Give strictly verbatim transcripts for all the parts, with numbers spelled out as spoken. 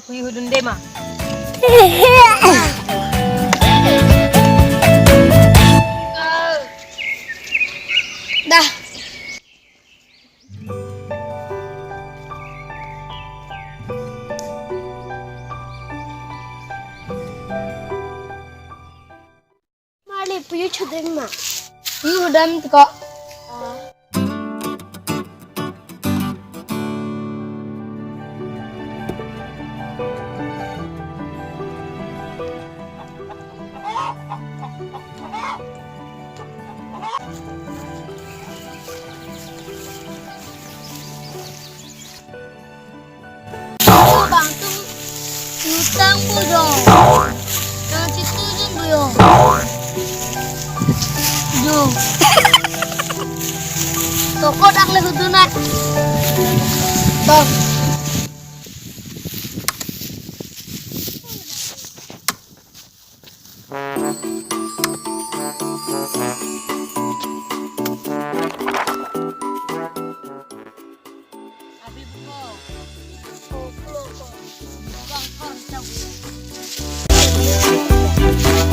Hui hudun de ma. Dah. Marli, hui hudun ma. Hui hudun ko. Bang tum utang pu jo. Yang situ jin bu jo. Jo. Toko dak le hudun nat. Bang.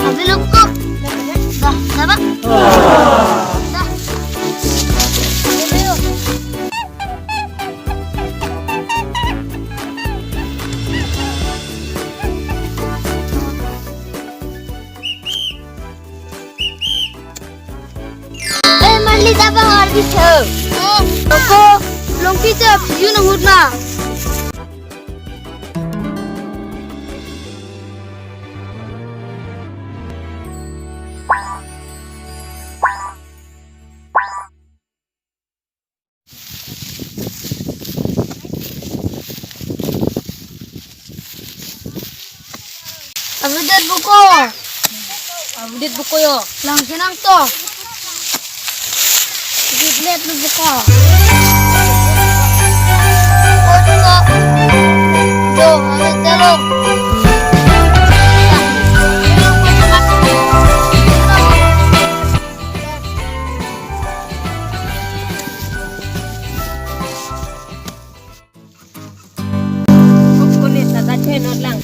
Abi loko. Dah, dah, Bang. Dah. Eh, Marli, dah bang ardi tho. Oh. Toko, longki tep, yu nang hut ma. Update buko. Update buko yo. Lang sinang to. Update buko. Buko. Do, update lo. Kone sada channel lang.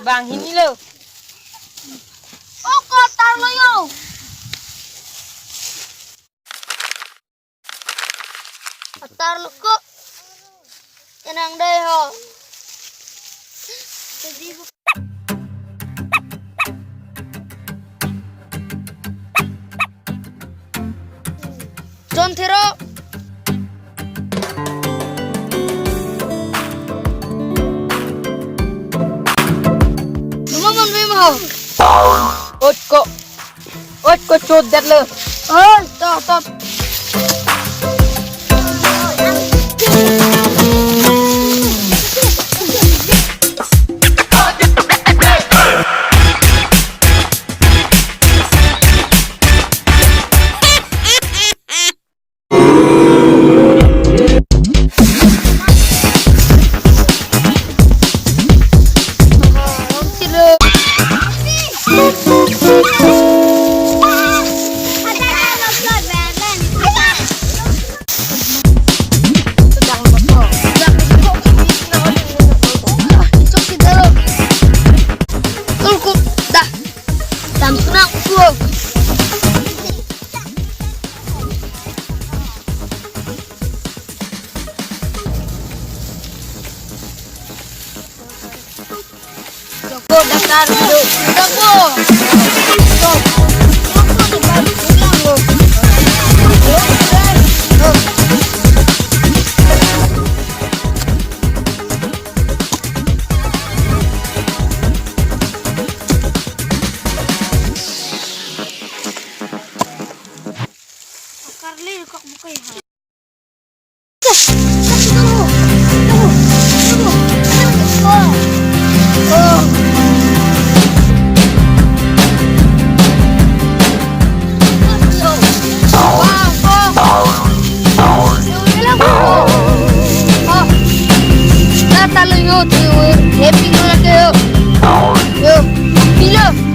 Bang hini lo. Oh, kotor lo yo. Kotor lo ko. Enang dei ho. Jadi bu- John Thero. Numa mon ve mo. Ot ko. Ot ko chot det lo. Oh, to, to. Tulkup dah. Tam sunang uang. Joko daftar dulu. Joko. Joko. Joko daftar dulu. Oh. Wow, oh. Oh. Tata lo yo, tu. Happy lo lagi yo. Yo, pilo.